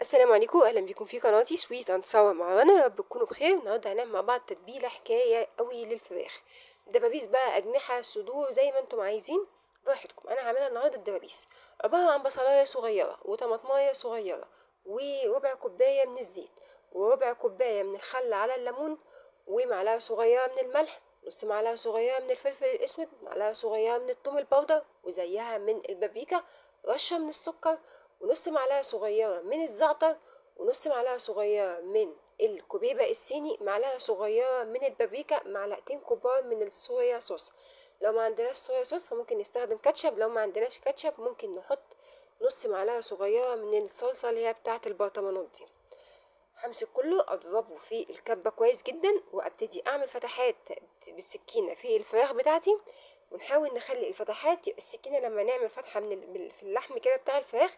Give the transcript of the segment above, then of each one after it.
السلام عليكم، اهلا بيكم في قناتي Sweet and Sour مع رنا. يا رب تكونوا بخير. النهارده هنعمل مع بعض تتبيله حكاية قوي للفراخ، دبابيس بقى، اجنحة، صدور، زي ما انتم عايزين براحتكم. انا هعملها النهارده الدبابيس عبارة عن بصلايه صغيرة وطماطمايه صغيرة وربع كوباية من الزيت وربع كوباية من الخل على الليمون ومعلقة صغيرة من الملح، نص معلقه صغيرة من الفلفل الاسود، معلقه صغيرة من الثوم ال powder وزيها من البابريكا، رشه من السكر، ونص معلقه صغيرة من الزعتر، ونص معلقه صغيرة من الكبيبه الصيني، معلقه صغيرة من البابريكا، معلقتين كبار من الصويا صوص. لو ما عندناش صويا صوص فممكن نستخدم كاتشب، لو ما عندناش كاتشب ممكن نحط نص معلقه صغيرة من الصلصه اللي هي بتاعه البرطمانات دي. همسك كله اضربه في الكبه كويس جدا، وابتدي اعمل فتحات بالسكينة في الفراخ بتاعتي، ونحاول نخلي الفتحات السكينة لما نعمل فتحه من في اللحم كده بتاع الفراخ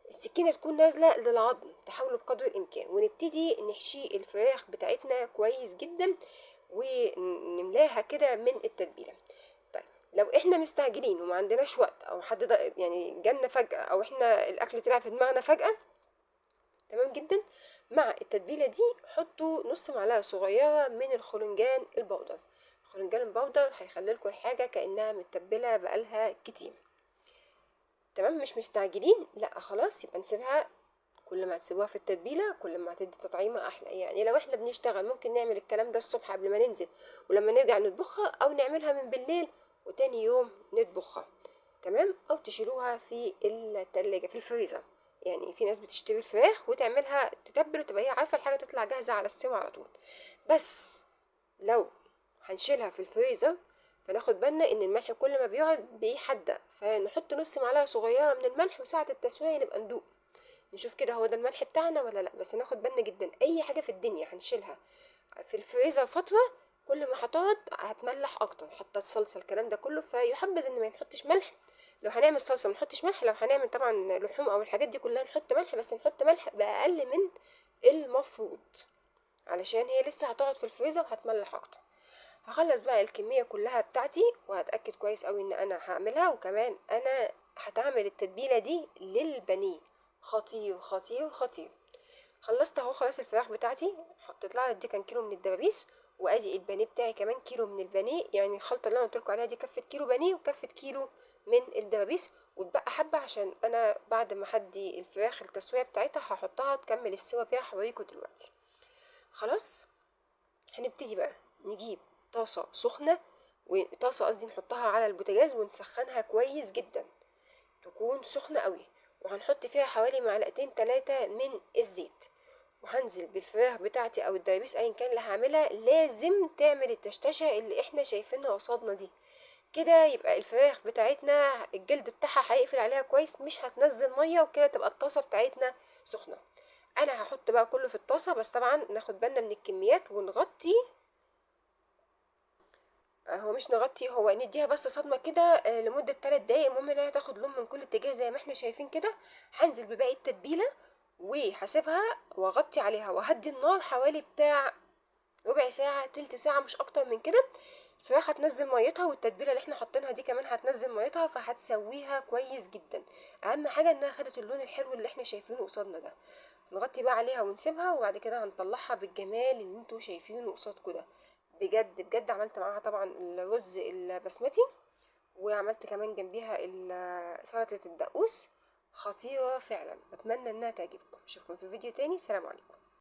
السكينة تكون نازله للعظم، تحاولوا بقدر الامكان. ونبتدي نحشي الفراخ بتاعتنا كويس جدا ونملاها كده من التتبيله. طيب لو احنا مستعجلين وما عندناش وقت، او حد يعني جالنا فجاة، او احنا الاكل طلع في دماغنا فجاة، تمام جدا، مع التتبيله دي حطوا نص معلقه صغيرة من الخلنجان ال powder. الخلنجان ال powder هيخلي لكم الحاجة كانها متبله بقالها كتير. تمام، مش مستعجلين، لا خلاص يبقى نسيبها. كل ما تسيبوها في التتبيله كل ما هتدي تطعيمه احلى. يعني لو احنا بنشتغل ممكن نعمل الكلام ده الصبح قبل ما ننزل، ولما نرجع نطبخها، او نعملها من بالليل وتاني يوم نطبخها. تمام، او تشيلوها في التلاجة في الفريزر. يعني في ناس بتشتري الفراخ وتعملها تتبل وتبقى هي عارفه الحاجة تطلع جاهزة على السوا على طول. بس لو هنشيلها في الفريزر فناخد بالنا ان الملح كل ما بيقعد بيحدق، فنحط نص معلقه صغيرة من الملح، وساعة التسوية نبقى ندوق نشوف كده هو ده الملح بتاعنا ولا لا. بس ناخد بالنا جدا، اي حاجة في الدنيا هنشيلها في الفريزر فترة كل ما هتقعد هتملح اكتر، حتى الصلصه الكلام ده كله. فيحبذ ان ما نحطش ملح. لو هنعمل صلصه ما نحطش ملح، لو هنعمل طبعا لحوم او الحاجات دي كلها نحط ملح، بس نحط ملح باقل من المفروض علشان هي لسه هتقعد في الفريزر وهتملح اكتر. هخلص بقى الكمية كلها بتاعتي وهتاكد كويس قوي ان انا هعملها. وكمان انا هتعمل التتبيله دي للبانيه، خطير خطير خطير. خلصت اهو خلاص الفراخ بتاعتي، حطيت لها دي كان كيلو من الدبابيس، وادي البانيه بتاعي كمان كيلو من البانيه. يعني الخلطة اللي انا قلت لكم عليها دي كفت كيلو بانيه وكفت كيلو من الدبابيس، واتبقى حبه عشان انا بعد ما هدي الفراخ التسوية بتاعتها هحطها تكمل السوا بيها. هوريكم دلوقتي. خلاص هنبتدي بقى نجيب طاسه سخنة، وطاسه قصدي نحطها على البوتاجاز ونسخنها كويس جدا، تكون سخنة قوي، وهنحط فيها حوالي معلقتين 3 من الزيت. وهنزل بالفراخ بتاعتي او الدبابيس ايا كان اللي هعملها. لازم تعمل التشتشه اللي احنا شايفينها قصادنا دي كده، يبقى الفراخ بتاعتنا الجلد بتاعها هيقفل عليها كويس، مش هتنزل مية، وكده تبقى الطاسه بتاعتنا سخنة. انا هحط بقى كله في الطاسه، بس طبعا ناخد بالنا من الكميات ونغطي. هو مش نغطي، هو نديها بس صدمة كده لمدة 3 دقايق، المهم انها تاخد لون من كل اتجاه زي ما احنا شايفين كده. هنزل بباقي التتبيله وهسيبها واغطي عليها وهدي النار حوالي بتاع ربع ساعة تلت ساعة، مش اكتر من كده. الفراخ هتنزل ميتها، والتتبيله اللي احنا حاطينها دي كمان هتنزل ميتها، فهتسويها كويس جدا. اهم حاجة انها خدت اللون الحلو اللي احنا شايفينه قصادنا ده. نغطي بقى عليها ونسيبها، وبعد كده هنطلعها بالجمال اللي انتوا شايفينه قصادكم ده. بجد بجد عملت معاها طبعا الرز البسمتي، وعملت كمان جنبيها سلطة الدقوس، خطيرة فعلا. بتمنى انها تعجبكم. اشوفكم في فيديو تاني. سلام عليكم.